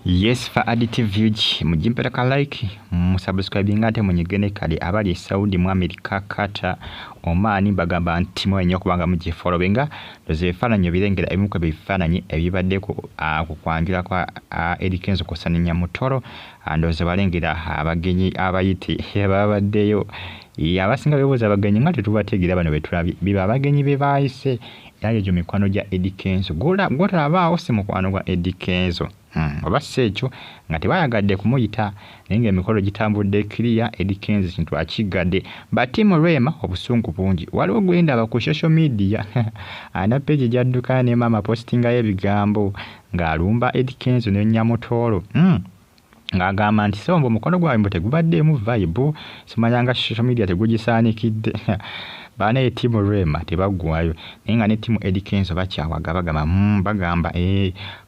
Yes, Fa TV mugimpera ka like, musubscribinga ate munyige ne kale abali e Saudi, mu America, Qatar, Oman, bagamba nti mwenye okubanga mugifollowinga. Ndoze ebifaananyi obirengera, ebimu ku ebifaananyi ebibadde ku kwanjula kwa Eddy Kenzo ku Sanny Nyamutoro. Ndowooza balengera abagenyi abayite babaddeyo. Abasinga beebuuza abagenyi nga tetubategeera, bano betulabye biba abagenyi be baayise, era egyo mikwano gya Eddy Kenzo. Gwotalabaawo si mukwano gwa Eddy Kenzo. Oba si ekyo nga tebayagadde kumuyita, naye ng'emikolo gitambudde clear. Eddy Kenzo kintu akiggadde. Ba team Rema obusungu bungi. Waliwo gwe ndaba ku social media alina page gy'addukanya ne maama postingayo ebigambo ng'alumba Eddy Kenzo ne Nyamutoro. Ng'agamba nti so mbu omukono gwabwe mbu tegubaddeemu vibe, simanyanga social media tegugisaanikidde. Banaye team Rema tebaggwayo, naye nga ne team Eddy Kenzo bakyawaga, bagamba bagamba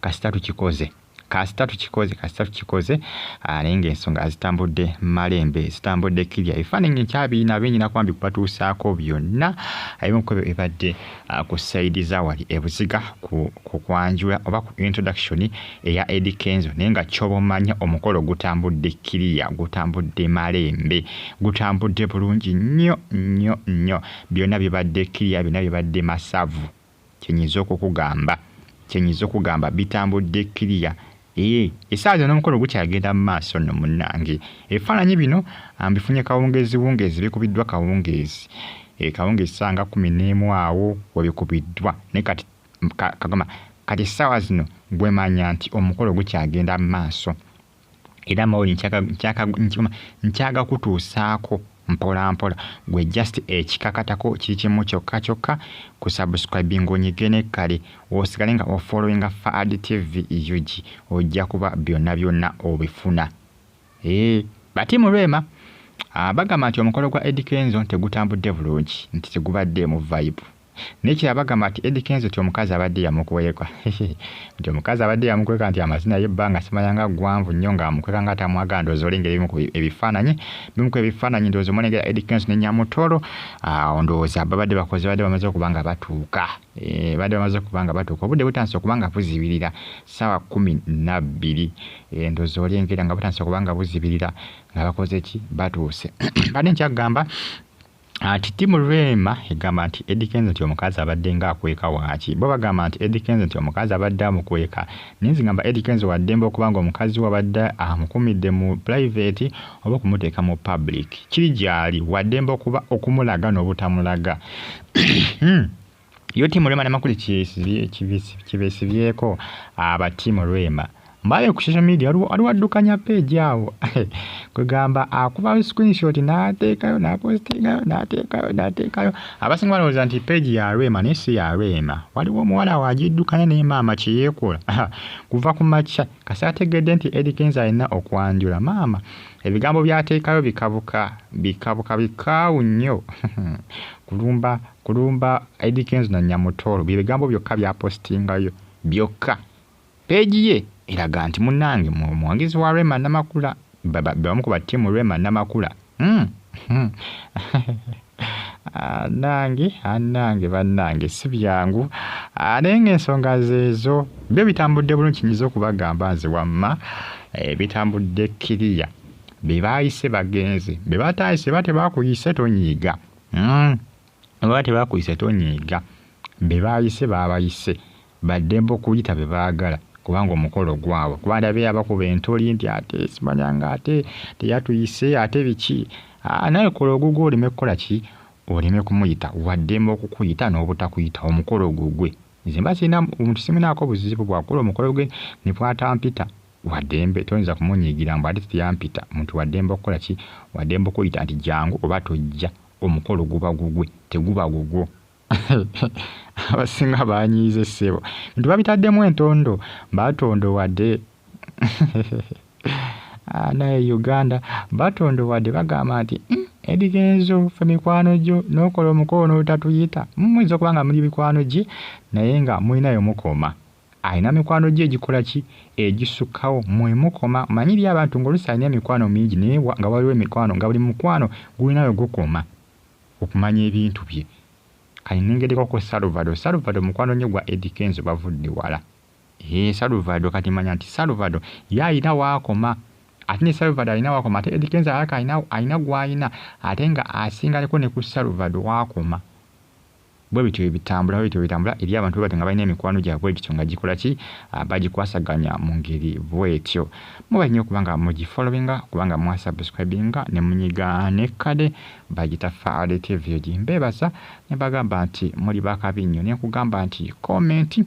kasita tukikoze, kasita tukikoze, kasita tukikoze. Naye ng'ensonga zitambudde malembe, zitambudde clear. Ebifaananyi nkyabirina binyina kuba mbikubatuusaako byonna ebimu ku ebyo ebibadde ku side za wali e Buziga ku kwanjula oba ku introduction eya Eddy Kenzo, naye nga ky'oba omanya omukolo gutambudde clear, gutambudde malembe, gutambudde bulungi nnyo nnyo nnyo. Byonna bibadde clear, byonna bibadde masavu. Kyenyinza okukugamba, kyenyinza okugamba bitambudde clear. Essaawa zino n'omukolo gukyagenda mu maaso nno munnange. Ebifaananyi bino mbifunye kawungeezi wungeezi, bikubiddwa kawungeezi. Kawungeezi ssaawa nga 11 awo we bikubiddwa. Naye kati kagamba kati essaawa zino gwemanya nti omukolo gukyagenda mu maaso. Era amawulire nkyagakutuusaako mpola mpola. Gwe just ekikakatako kiri kimu kyokka kyokka, ku subscribing onyige ne kale osigale nga ofollowinga Fahad TV UG, ojja kuba byonna byonna obifuna. Ba team Rema bagamba nti omukolo gwa Eddy Kenzo tegutambudde bulungi, nti tegubaddeemu vibe. N'ekirala bagamba nti Eddy Kenzo nti omukazi abadde yamukweka, nti omukazi abadde yamukweka, nti amazina ye ebbanga simanya nga ggwanvu nnyo ng'amukweka nga tamwagala. Ndowooza olengera ebimu ku ebifaananyi, bimu ku ebifaananyi ndowooza omulengera Eddy Kenzo ne Nyamutoro. Awo ndowooza babadde bakoze, badde bamaze okuba nga batuuka, badde bamaze okuba nga batuuka. Obudde butandise okuba nga buzibirira ssaawa 12. Ndowooza olengera nga butandise okuba nga buzibirira nga bakoze ki, batuuse. Badde nkyagamba ati team Rema egamba nti Eddy Kenzo nti omukazi abadde ng'akweka waaki. Bo bagamba nti Eddy Kenzo nti omukazi abadde amukweka, naye nze ngamba Eddy Kenzo waddembe okuba nga omukazi we abadde amukumidde mu private oba okumuteeka mu public, kiri gy'ali, waddembe okuba okumulaga n'obutamulaga. Yo team Rema n'amakulu kibeesibyeko aba team Rema mbale ku social media waliwo addukanya page awo, kwegamba akuba screenshot n'ateekayo, n'apostingayo, n'ateekayo, n'ateekayo. Abasinga balowooza nti page ya Rema, naye si ya Rema. Waliwo omuwala wagiddukanya naye maama kye yeekola kuva ku makya kasi ategedde nti Eddy Kenzo alina okwanjula, maama ebigambo by'ateekayo bikabuka bikabuka bikaawu nnyo kulumba kulumba Eddy Kenzo na Nyamutoro. Bye bigambo byokka by'apostingayo byokka. Page ye eraga nti munnange muwagizi wa Rema Namakula, bamu ku ba team Rema Namakula. Nange annange bannange si byangu, naye ng'ensonga zeezo byo bitambudde bulungi. Kiyinza okubagamba nze wamma bitambudde clear. Be baayise bagenze, be bataayise ba tebakuyise tonyiiga, oba tebakuyise tonyiiga. Be baayise baabayise, baddembe okuyita be baagala kubanga omukolo gwabwe. Kuba ndabe abakuba entoli nti ate simanya nga ate teyatuyise ate biki. Naye kola ogugwo oleme kukola ki, oleme kumuyita. Waddembe okukuyita n'obutakuyita, omukolo gugwe. Nze mba sirina omuntu simunaako buzibu, bw'akola omukolo gwe ne bw'atampita waddembe, toyinza kumunyiigira mbu ate teyampita. Muntu waddembe okukola ki, waddembe okuyita nti jangu oba tojja, omukolo guba gugwe, teguba gugwo. Abasinga banyiize ssebo nti babitaddemu entondo, batondowadde. Naye Uganda batondowadde, bagamba nti Eddy Kenzo ffe mikwano gyo n'okola omukolo n'otatuyita. Muyinza okuba nga muli mikwano gye naye nga mulinayo mukoma. Alina mikwano gye egikola ki, egisukkawo, mwe mukoma. Manyi eri abantu ng'oluusi alina emikwano mingi, naye nga waliwo emikwano nga buli mukwano gulinayo gukoma okumanya ebintu bye. Kati nengereko ku Salvador. Salvador mukwano nnyo gwa Eddy Kenzo, bavudde wala. Salvador kati manya nti Salvador ye alina waakoma, ate ne Salvador alina waakoma, ate Eddy Kenzo alabika alina gw'alina ate nga asingaleko ne ku Salvador waakoma. Bwe bityo bitambula, bwe bityo bitambula eri abantu bwe batyo nga balina emikwano gyabwe gityo nga gikola ki, bagikwasaganya mu ngeri bw'etyo. Muba nnyo okubanga mugifollowinga, kubanga mwasubscribinga ne munyiga n'ekkade bagita Faali TV gi. Mbeebaza ne mbagamba nti muli bakabi nnyo, ne nkugamba nti comment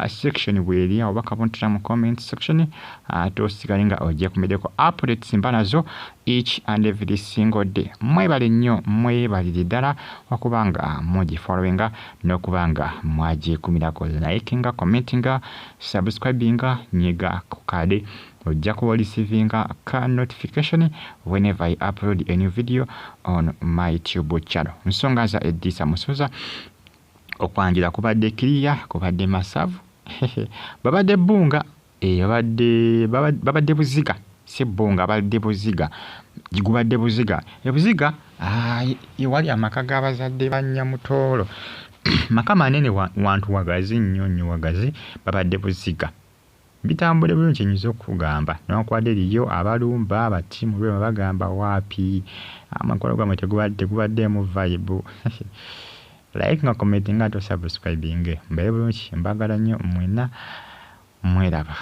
section bw'eri awo, obubaka buntera mu comment section, ate osigale nga ogyekumiddeko updates mba nazo each and every single day. Mwebale nnyo, mwebalire ddala okuba nga mugifollowinga n'okuba nga mwagyekumirako. Likinga, commentinga, subscribinga, nyiga ku kade ojja kuba receivinga ka notification whenever I upload a new video on my YouTube channel. Nsonga za Edrisa Musuuza, okwanjula kubadde kiriya, kubadde masavu, babadde bbunga, babadde buziga, si bbunga, babadde buziga, gubadde buziga. Ebuziga ewali amaka g'abazadde ba Nyamutoolo, maka manene, wantu wagazi nnyo nnyo wagazi, babadde buziga. Bitambule bulungi kyenyinza okukugamba, newankubadde eriyo abalumba batiimu Rema bagamba waapi omukolo gwammwe tegubaddeemu vibe. Like nga commentinga ate osubscribinge. Mbeere bulungi, mbagala nnyo mwenna, mweraba.